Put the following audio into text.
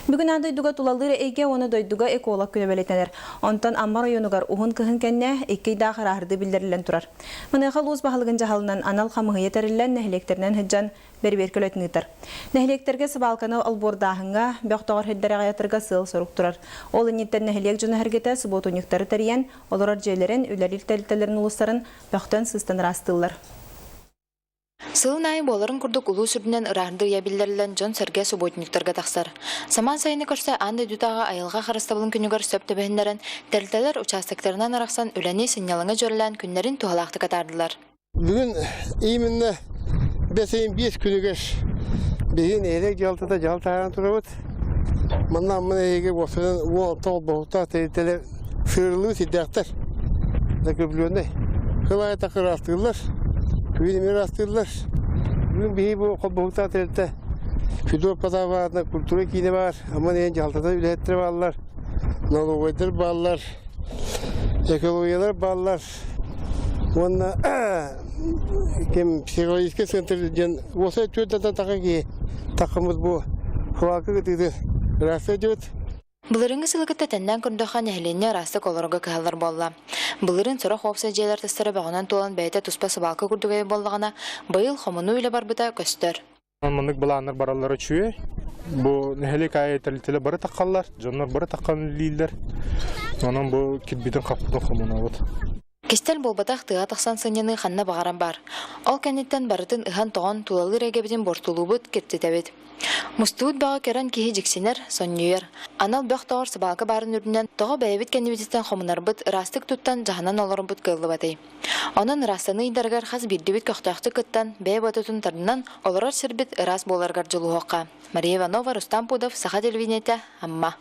Бүгүн аан дойдуга тулалыыр эйгэ уонна дойдуга эколог күнэ бэлиэтэнэр. Онтон Амма оройуонугар уһун кыһын кэннэ икки ыйдаах ырааһырдыы биллэриллэн турар. Маныаха улуус баһылыгын дьаһалынан анал хамыыһыйа тэриллэн, нэһилиэктэринэн сылдьан бэрэбиэркэ үлэтин ыытар. Нэһилиэктэргэ сыбаалканы олбуордааһыҥҥа, бөх тоҕор сирдэри аҕыйатарга сыал-сорук турар. Ол инниттэн нэһилиэк дьоно-сэргэтэ субуотунньуктары тэрийэн, олорор дьиэлэрин, үлэлиир тэрилтэлэрин улуустарын бөхтөн-сыыстан ыраастыыллар. Сылын аайы буоларын курдук улуус үрдүнэн ыраахды ыйа биллэриллэн дьон-сэргэ субботниктарга тахсар. Самаан сайыны көрсө аан дойдутааҕы айылҕа харыстабылын күнүгэр сөп түбэһиннэрэн, тэрилтэлэр учаастактарынан арахсан үлэни сынньалаҥы дьүөрэлээн күннэрин туһалаахтык атаардылар. Бүгүн именно бэс ыйын биэс күнүгэр биһиги нэһилиэк дьаһалтата дьаһал таһааран турабыт. Манна Амма нэһилиэгэ уопсайынан 16 холбоһуктаах тэрилтэлэр сыырылыы сирдээхтэр. Закрепленный. Кыл аайы так ыраастыыллар, күһүн эмиэ ыраастыыллар. Бүгүн биһиги бу холбоһуктаах тэрилтэ Федор Потапов культура киинэ баар, Амма нэһилиэгин дьаһалтата үлэһиттэрэ бааллар, налоговайдар бааллар, экологиялар бааллар. Уонна ким психологический центр диэн уосай түөрт таха киһи таххаммыт бу хвалка кытыыты ыраастыы диэбит. Былырыыҥҥы сылы кытта тэннээн көрдөххө, нэһилиэнньэ ыраастык олорорго кыһаллар буолла. Былырыын сорох уопсай дьиэлэр тастара бөҕөнөн туолан бэйэтэ туспа сыбаалка курдук эбит буоллаҕына, быйыл хомунуу үлэ барбыта көстөр. Маннык былааннар бараллара үчүгэй. Бу нэһилиэк аайы тэрилтэлэр бары таххаллар, дьоннор бары таххан үлэлииллэр. Онон бу кирбитин-хаппытын хомунабыт. Кистэл буолбатах тыаҕа тахсан сынньаныы ханна баҕарар баар. Ол кэнниттэн барытын ыһан-тоҕон, тулалыыр эйгэбитин буортулуубут, киртитэбит. Мустубут бөҕө көрөн киһи дьиксинэр, сонньуйар. Анал бөх тоҕор сыбаалка баарын үрдүнэн тоҕо бэйэбит кэннибититтэн хомунарбыт, ыраастык туттан, дьаһанан олорорбут кыаллыбатый? Онон ыраастаныы ыйдарыгар хас биирдиибит көхтөөхтүк кыттан, бэйэ бодотун тарынан, олорор сирбит ыраас буоларыгар дьулуһуохха. Мария Иванова, Рустам Пудов, Саха телевидениетэ, Амма.